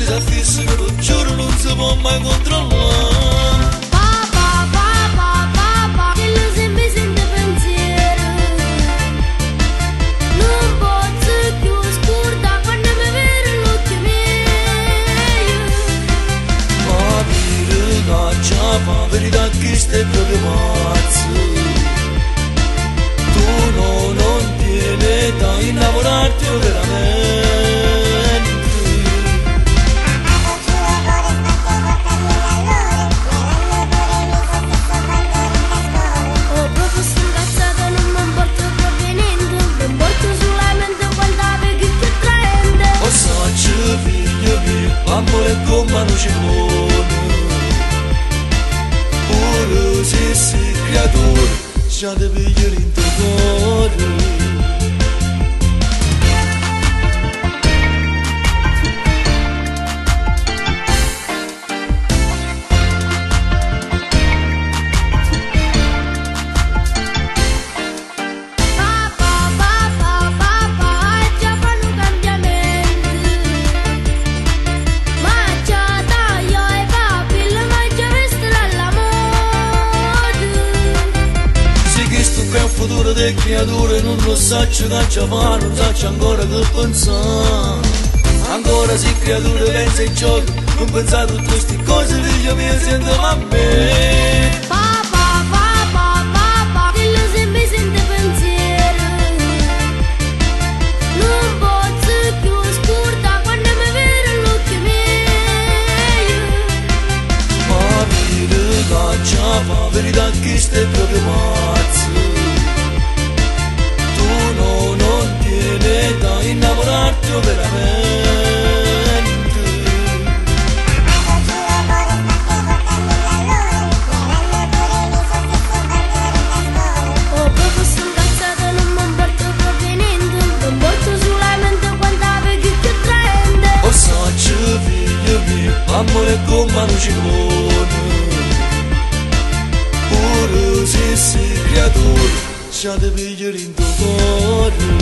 si fissa che lo giuro non si può mai controllare. Pa pa pa pa pa pa, chillo sempe sente pensiero. Nun pozzo cchiù scurdà quanno me vere l'occhio mio. Ma vire che già fa verità che stai proprio pazzo. Tu no, non tieni da innamorarti veramente. Oh, proprio sto incazzato, non mi importa proprio niente. Mi importa solamente quando la vedo più attraente. O saccio figlio mio, amore è come un ciclone. Pure se sei creatura, già ti pigli in tuo cuore. Pa pa pa pa pa pa, già fanno cambiamento. Ma già taglio e papilla, ma già vestita alla moda. Se questo qua è un futuro delle creature, non lo saccio che ci fa, non saccio ancora che pensare. Ancora se creature pensa e gioca, non pensate a tutte queste cose, figlio mio, sento a me. Pa pa pa pa pa pa, chillo sempre sente pensiero. Nun pozzo cchiù scurdà quando mi vede l'occhio mio. Ma vire che già fa verità che stai proprio pazzo. Tu no, non tieni da innamorarti veramente. Oh, proprio sto incazzato, non mi importa proprio niente. Mi importa solamente quando la vedo più attraente. O saccio figlio mio, amore è come un ciclone. Pure se sei creatura, già ti pigli in tuo cuore.